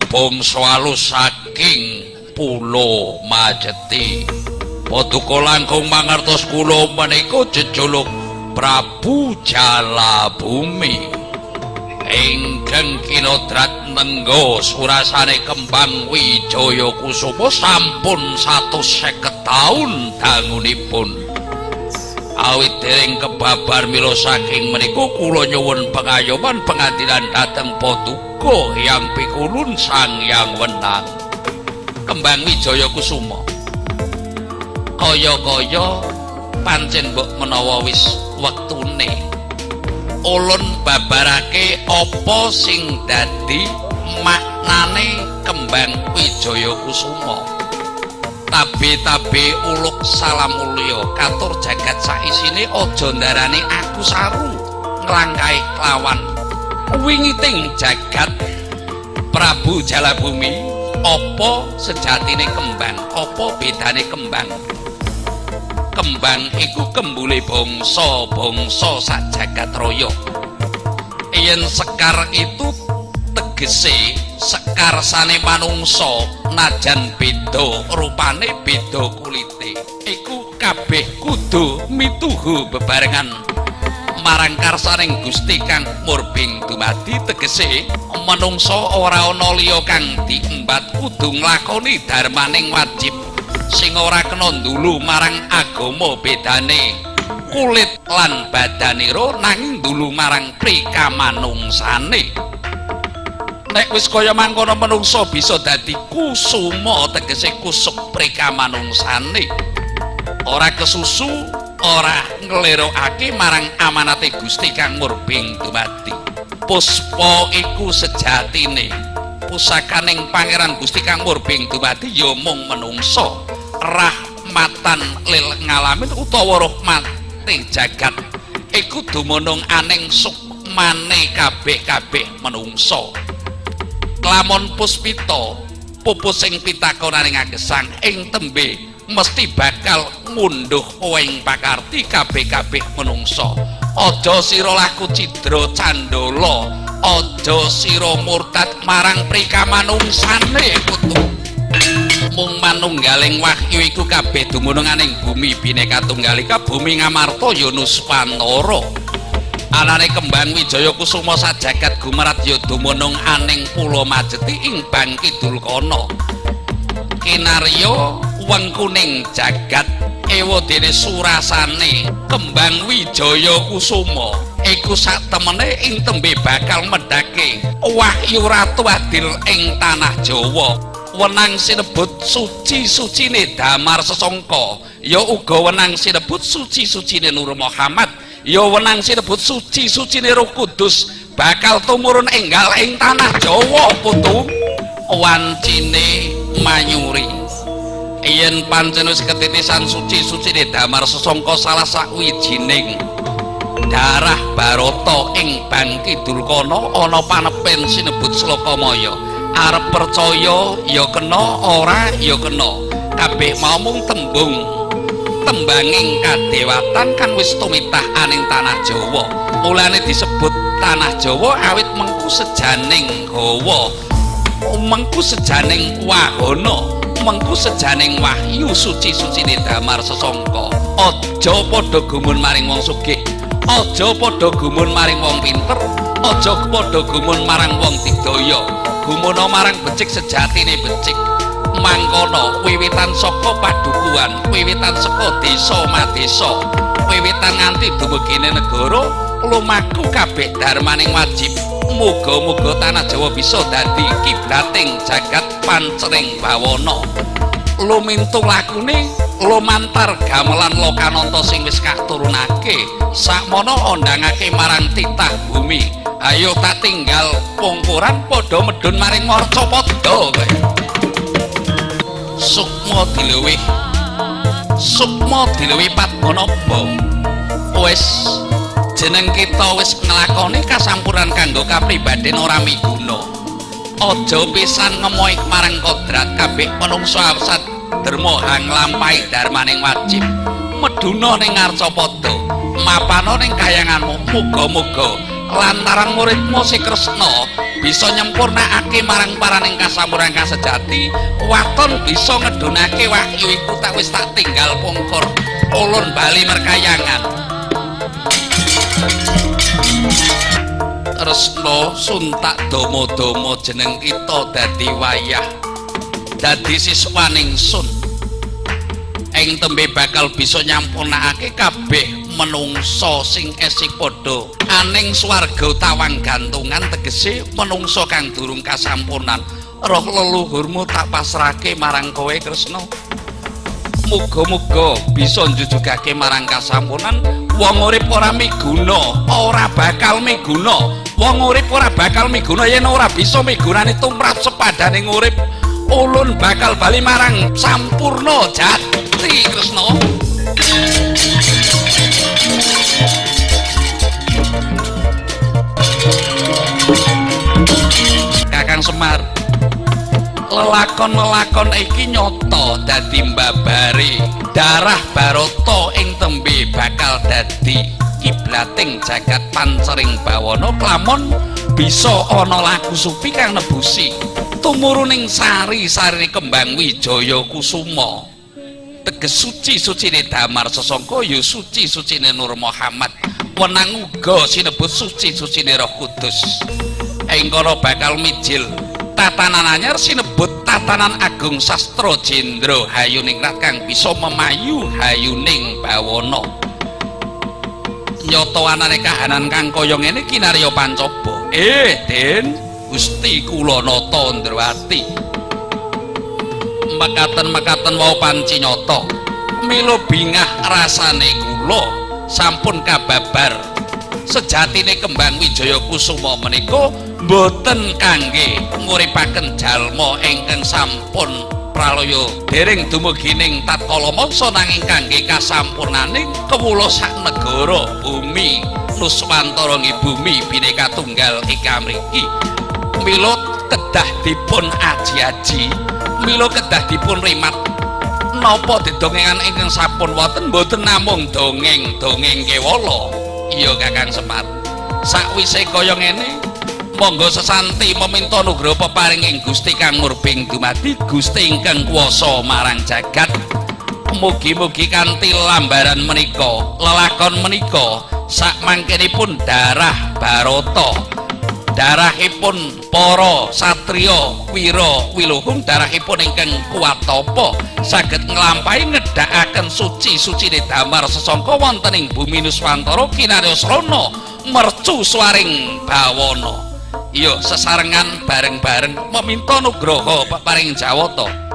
Bangsa alus saking Pulo Majeti. Paduka langkung mangertos kula menika jejuluk Prabu Jalabumi. Ingkang kinodrat nenggo surasane Kembang Wijaya Kusuma sampun 150 taun dangunipun. Awit dereng kebabar mila saking menika kula nyuwun pengayoman pengadilan dhateng Paduka Hyang Pikulun Sang Hyang Wenang. Kembang Wijaya Kusuma. Kaya-kaya pancen mbok menawa wis wektune ulun babarake apa sing dadi maknane Kembang Wijaya Kusuma. Tabe-tabe uluk salam mulya katur jagat saisine aja ndarani aku saru nglangkahi klawan wingiting jagat. Prabu Jalabumi, apa sejatine kembang? Apa bedane kembang? Kembang iku kembule bangsa-bangsa sak jagat raya. Yen sekar itu tegese sekarsane manungsa, najan beda rupane, beda kulite, iku kabeh kudu mituhu bebarengan marang karsaning Gusti kang murbing dumadi. Tegese manungsa ora ana liya kang diembat, kudu nglakoni darmaning wajib sing ora kena ndulu marang agama, bedane kulit lan badanira, nanging ndulu marang prikamanungsane. Nek wis kaya mangkono manungsa bisa dadi kusuma, tegese kusuk prikamanungsane, ora kesusu, ora nglerokake marang amanate Gusti kang murbing dumadi. Puspa iku sejatine pusakaning Pangeran Gusti kang murbing dumadi ya mung menungsa, rahmatan lil ngalamin utawa rahmate jagat iku dumunung aning sukmane kabeh-kabeh menungsa. Klamon puspita pupus sing pitakonaning agesang ing tembe mesti bakal ngunduh ing pakarti kabeh-kabeh menungsa. Aja sira laku cidra candala, aja sira murtad marang prikamanungsane putu. Mung manunggaling wahyu iku kabeh dumunung aning bumi Bhinneka Tunggal Ika, bumi Ngamarta ya Nuswantara. Anane Kembang Wijaya Kusuma sajagat gumerat ya dumunung aning Pulo Majeti ing Bang Kidul kono. Kinarya wengkuning jagat ewa dene surasane Kembang Wijaya Kusuma iku sak temene ing tembe bakal medhake wahyu Ratu Adil ing tanah Jawa. Wenang sinebut suci-sucine Damar Sesangka ya uga wenang sinebut suci-sucine Nur Muhammad, ya wenang sinebut suci-sucine Roh Kudus bakal tumurun enggal ing tanah Jawa putu. Wancine manyuri yen pancen wis ketitisan suci-sucine Damar Sesangka salah sawijining darah Barata ing Bang Kidul kono ana panepen sinebut Slokamaya. Arep percaya ya kena, ora ya kena, kabeh mau mung tembung tembanging kadewatan kan wis tumitah aning tanah Jawa. Mulane disebut tanah Jawa awit mengku sejaning hawa, mengku sejaning wahana, mengku sejaning wahyu suci-sucine Damar Sesangka. Aja padha gumun maring wong sugih, aja padha gumun maring wong pinter, aja padha gumun marang wong digdaya, gumuna marang becik sejatine becik. Mangkono wiwitan saka padukuhan, wiwitan saka desa madesa, wiwitan nganti dumegine negara, lumaku kabeh darmaning wajib. Muga-muga tanah Jawa bisa dadi kiblating jagat pancering bawana. Lumintu lakune lumantar gamelan lokananta sing wis katurunake sakmono ondangake marang titah bumi. Ayo tak tinggal pungkuran padha medhun maring marcapada kowe. Sukma diluwih, sukma diluwih Padmanaba. Wis jeneng kita wis nglakoni kasampuran kanggo kapribaden ora miguna. Aja pisan ngemohi marang kodrat, kabeh manungsa awsat derma hang nglampahi darmaning wajib. Meduna ning ngarcapada, mapana ning kayanganmu. Muga-muga Lantaran muridmu si Kresna bisa nyempurnakake marang paraning kasampurnan kasejati, waton bisa ngedunake wahyu iku tak wis tak tinggal pungkur. Ulun bali merkayangan. Kresna suntak dama-dama jeneng kita dadi wayah, dadi siswaning sun. Ing tembe bakal bisa nyampurnakake kabeh menungsa sing esih padha aning swarga tawang gantungan, tegese menungsa kang durung kasampurnan. Roh leluhurmu tak pasrahke marang kowe Kresna. Muga-muga bisa njujugake marang kasampurnan. Wong urip ora miguna, ora bakal miguna. Wong urip ora bakal miguna yen ora bisa migunani tumrap sepadane urip. Ulun bakal bali marang sampurna jati Kresna. Kakang Semar, lelakon-lelakon iki nyata dadi mbabari darah Barata ing tembe bakal dadi kiblating jagat pancering bawana klamon bisa ana lagu sufi kang nebusi tumuruning sari-sarine kembang wijaya kusuma. Teges suci-sucine Damar Sasongko ya suci-sucine Nur Muhammad, wenang uga sinebut suci-sucine Roh Kudus. Ing kono bakal mijil tatanan anyar sinebut tatanan agung sastra jendra hayuningrat kang bisa memayu hayuning bawana. Nyata anane kahanan kang kaya ngene kinarya pancoba. Den Gusti kula nata Ndrawati. Mekaten-mekaten wau panci nyata. Mila bingah rasane kula sampun kababar. Sejatine kembang wijaya kusuma menika mboten kangge nguripaken jalma ingkang sampun pralaya dereng dumugi ning tatkala mangsa, nanging kangge kasampurnaning kawula sak negara bumi Nuswantara nggih bumi Bhinneka Tunggal Ika mriki. Mila kedah dipun aji-aji, mila kedah dipun rimat. Napa dedongengan ingkang sampun wonten mboten namung dongeng-dongeng kewala. Iya Kakang Semar, sakwise kaya ngene monggo sesanti meminta nugroho peparing ing Gusti kang murbeng dumadi Gusti ingkang kuwasa marang jagat. Mugi-mugi kanthi lambaran menika, lelakon menika sakmangkenipun darah Barata, darahipun para satriya wira wiluhung, darahipun ingkang kuat tapa saged nglampahi ngedhakaken suci-sucine Damar Sasongko wonten ing bumi Nuswantara kinarya srana mercu swaring bawana. Iya, sesarengan bareng-bareng meminta nugroho peparing Jawata.